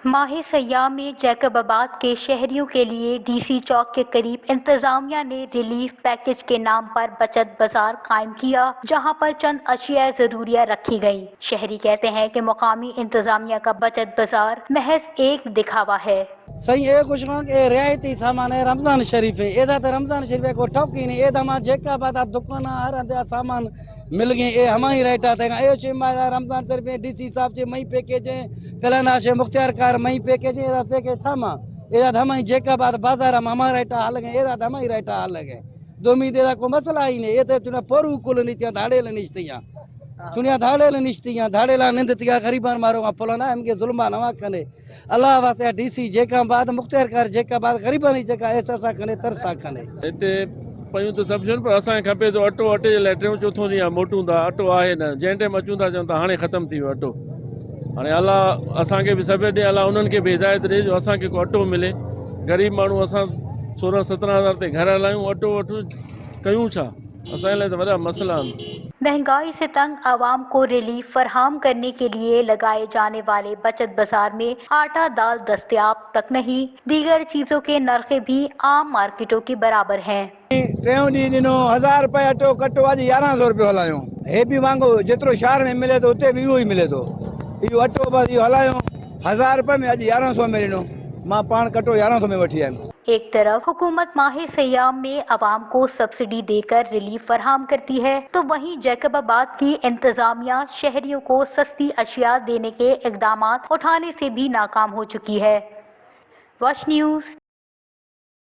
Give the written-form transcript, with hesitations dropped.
माह सयाह में जैकबाबाद के शहरियों के लिए डीसी चौक के करीब इंतजामिया ने रिलीफ पैकेज के नाम पर बचत बाजार कायम किया, जहां पर चंद अशिया ज़रूरिया रखी गई। शहरी कहते हैं कि मुकामी इंतजामिया का बचत बाजार महज एक दिखावा है। सही ए कुछ ए रियायती सामान है रमज़ान शरीफ है, एदा तो रमज़ान शरीफ है को ठोकी नहीं, एदा मां जेका बाद दुकान हर हंध सामान मिल गए, ए हमारी रेट आते हैं। ए छे मां रमज़ान शरीफ है डीसी साहब छे मई पैकेज है, फलाना छे मुख्तियार कार मई पैकेज है, एदा पैकेज थामा एदा हमारी जेका बाद बाजार हम हमारा रेट हाल गए, एदा हमारी रेट हाल गए दोमी देदा को मसला ही नहीं। ए तो चुना पोरू कुल नहीं थिया, धाड़ेल नहीं थिया, चुनिया धाड़ेल नहीं थिया, धाड़ेला निंद थिया गरीबान मारो फलाना हमके जुल्मा नवा कने अल्लाह वास्ते डीसी जेका बाद मुख्तियार कार जेका बाद गरीबानी जेका एहसास कने तरसा कने। हिते पयूं त सभु शयूं, पर असांखे खपे थो अटो, अटे जे लाइ टियों चोथों ॾींहुं आहे मोटूं था, अटो आहे न, जंहिं टाइम अचूं था चऊं था हाणे ख़तमु थी वियो अटो। हाणे अलाह असांखे बि सभु ॾे, अलाह उन्हनि खे बि हिदायत ॾे जो असांखे को अटो मिले। ग़रीब माण्हू असां 16-17 हज़ार ते घर हलायूं, अटो वठूं कयूं छा, असांजे लाइ त वॾा मसइला आहिनि। महंगाई से तंग आवाम को रिलीफ फरहम करने के लिए लगाए जाने वाले बचत बाजार में आटा दाल दस्तयाब तक नहीं, दीगर चीज़ों के नर्ख भी आम मार्केटों के बराबर हैं। टियों ॾींहुं ॾिनो 1000 रुपए अटो कटो, अॼु 1100 रुपयो हलायूं। हे बि महांगो जेतिरो शहर में मिले थो उते बि उहो ई मिले थो। इहो अटो बसि इहो हलायूं 1000 रुपए में, अॼु 1100 में ॾिनो, मां पाण कटो 1100 में वठी आयुमि। एक तरफ हुकूमत माह सयाम में आवाम को सब्सिडी देकर रिलीफ फरहम करती है, तो वहीं जैकबाबाद की इंतजामिया शहरियों को सस्ती अशिया देने के इकदाम उठाने से भी नाकाम हो चुकी है। Wash news.